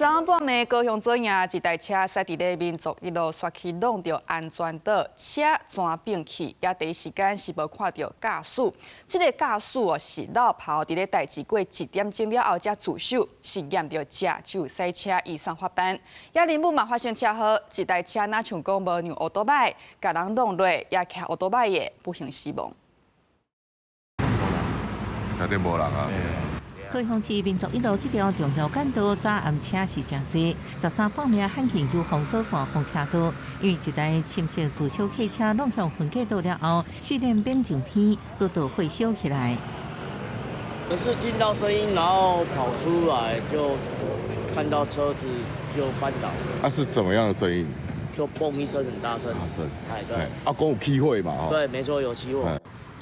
昨昏半暝，高雄左營一台車駛佇咧民族一路，煞去挵著安全島，車全變去，也第一時間是無看著駕駛。這个駕駛哦是落跑佇咧代誌過一點鐘了後才自首，是驗著食酒駛車醫送法辦。也林武嘛發生車禍，一台車若像講無讓歐多擺，共人挵落，也騎歐多擺的不幸死亡。車頂無人啊！高雄市民族一路這條重要幹道，早暗車是誠濟。13半暝罕見有封鎖線封車道，因為一台深色自小客車挵向分隔島了後，四輪變上天，閣導火燒起來。可是聽到聲音，然後跑出來就看到車子就翻倒。啊，是怎麼樣的聲音？就嘣一聲，很大聲。大聲。哎，對。啊，講有起火嘛？對，沒錯，有起火。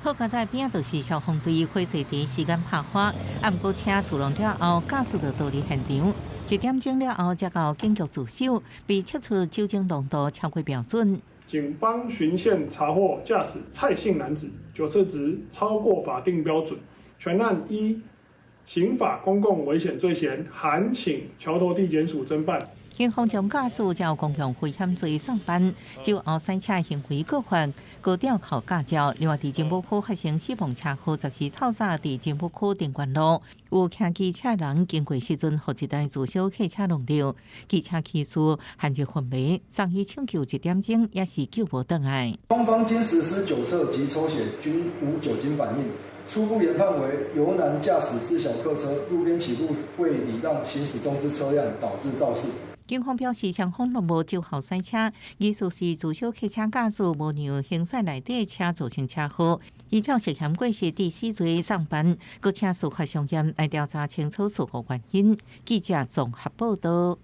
好佳哉邊仔就是消防隊火勢第一時間拍火，啊，毋過車自撞了後，駕駛就逃離現場。一點鐘了後，才到警局自首，被測出酒精濃度超過標準。警方循線查獲駕駛蔡姓男子酒測值超過法定標準，全案依刑法公共危險罪嫌，函請橋頭地檢署偵辦。警方將駕駛照公共危險罪送辦，酒後駛車行為過犯，閣吊考駕照。另外，佇中部區發生死亡車禍，10時透早佇中部區定關路，有騎機車人經過時陣，予一台自小客車挵著，機車騎士陷入昏迷，送醫搶救一點鐘也是救無轉來。雙方經實施酒測及抽血均無酒精反應，初步研判為由男駕駛自小客車路邊起步未禮讓行駛中之車輛，導致肇事。警方表示，雙方攏無酒後駛車，疑似是自小客車駕駛無讓行駛內底車造成車禍，依照涉嫌過失致死罪送辦，閣請司法相驗來調查清楚事故原因。記者綜合報道。